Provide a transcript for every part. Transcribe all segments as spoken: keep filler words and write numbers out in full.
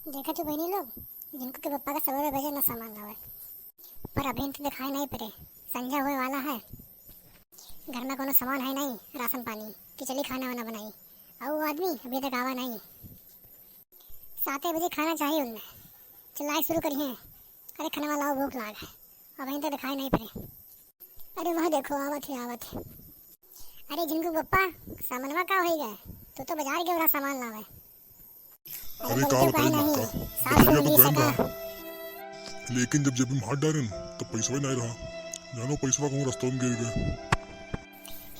देखा तू बहिनी लोग, जिनको के पप्पा का सवेरे बजे ना सामान लावे, पर अभी तो दिखाई नहीं पड़े। संझा होए वाला है, घर में कोनो सामान है नहीं, राशन पानी कि चली खाना वाना बनाई, और वो आदमी अभी तक आवा नहीं। साते बजे खाना चाहिए उनने, चिल्लाई शुरू करी हैं, "अरे खनवा लाओ, भूख लाग है।" अभी तो दिखाई नहीं पड़े। अरे वह देखो, आवत है, आवत है। अरे झिनकू पप्पा, सामनवा का होई गए? तू तो बाजार गए रहा सामान लावे। अरे अरे का कल के बताई पाए नहीं, मोटका, सास दहिया को तो मिली गन सका। रहा, लेकिन जब जेब में हाथ डालन, तब पैसवा ही नहीं रहा। जानो पैसवा कहूँ रस्तवा में गिर गए।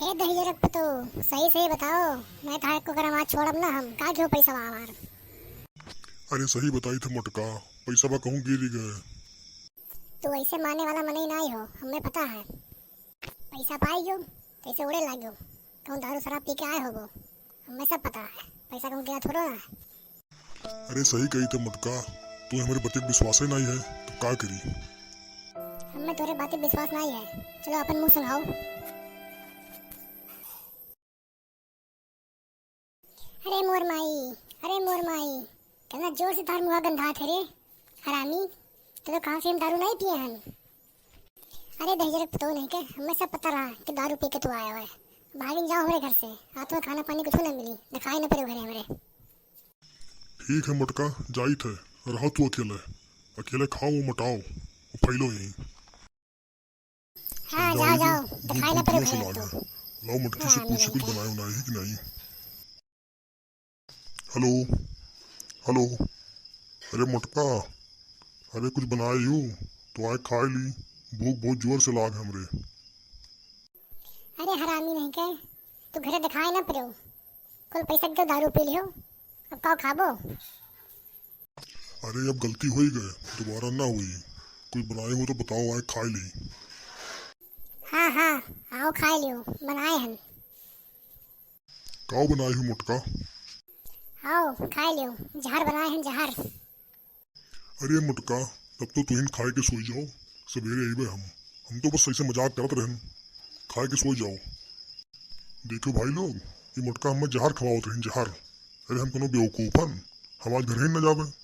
हे दहिजरक पतो, सही सही बताओ, नहीं तो को करम आज छोड़ब ना हम, का क्यों पैसवा हमार? अरे सही बताई थे मोटका, पैसवा कहूँ गिर गए। तू ऐसे माने वाला मनई नाई हो, हमें पता है। पैसा पाई गयो, तैसे उड़े लाग गयो। कहूँ दारू शराब पी के आए होबो, हमें सब पता है। पैसा कहूँ गया थोड़ो ना है। अरे सही कही तो मोटका, तू हमारे बतिक विश्वास ही नहीं है, तो का करी? हमें तोरे बातें विश्वास नहीं है, चलो अपन मुंह सुंघाओ। अरे मोर माई, अरे मोर माई, कितना जोर से तार मुँह गंधात है रे हरामी। तो, तो कहाँ से हम दारू नहीं पिए हन? अरे दहिजरक पतो नहीं के, हमें सब पता रहा कि दारू पी के तू आया हुआ है। भागिन जाओ हमारे घर से, रात में खाना पानी कुछ ना मिली, दिखाई ना पड़े घरे हमारे। ठीक है मोटका, जाइत है, रहो तू अकेले, अकेले खाओ, मोटाओ, फैलो यहीं। हाँ, जाओ, जाओ, जाओ, दिखाई ना पड़े भूत से लाग है। लाओ मोटकी से हाँ, पूछी, कुछ बनाए उनाए ही कि नहीं। हेलो, हेलो, अरे मोटका, अरे कुछ बनाए हो तो आए खाए ली, भूख बहुत जोर से लाग हमरे। अरे हरामी नहीं के, तू घरे दिखाए ना पड़ो, कुल पैसा के दारू पी लियो, अब का खाबो? अरे अब गलती होई गए, दोबारा ना होई। कुछ बनाए हो तो बताओ, आए खाए ली। हाँ, हाँ, आओ खाए लियो, बनाए हन। काव बनाए हो मोटका? आओ खाए लियो, जहर बनाए हन, जहर। अरे मोटका, तब तो तुहिन खाए के सोई जाओ, सवेरे अइबे हम। हम तो बस ऐसे मजाक करत रहन, खाए के सोई जाओ। देखो भाई लोग, ये मोटका हमें जहर खवावत रहन, जहर। अरे हम कोनो बेवकूफ हन, हम आज घर ही न जाबे,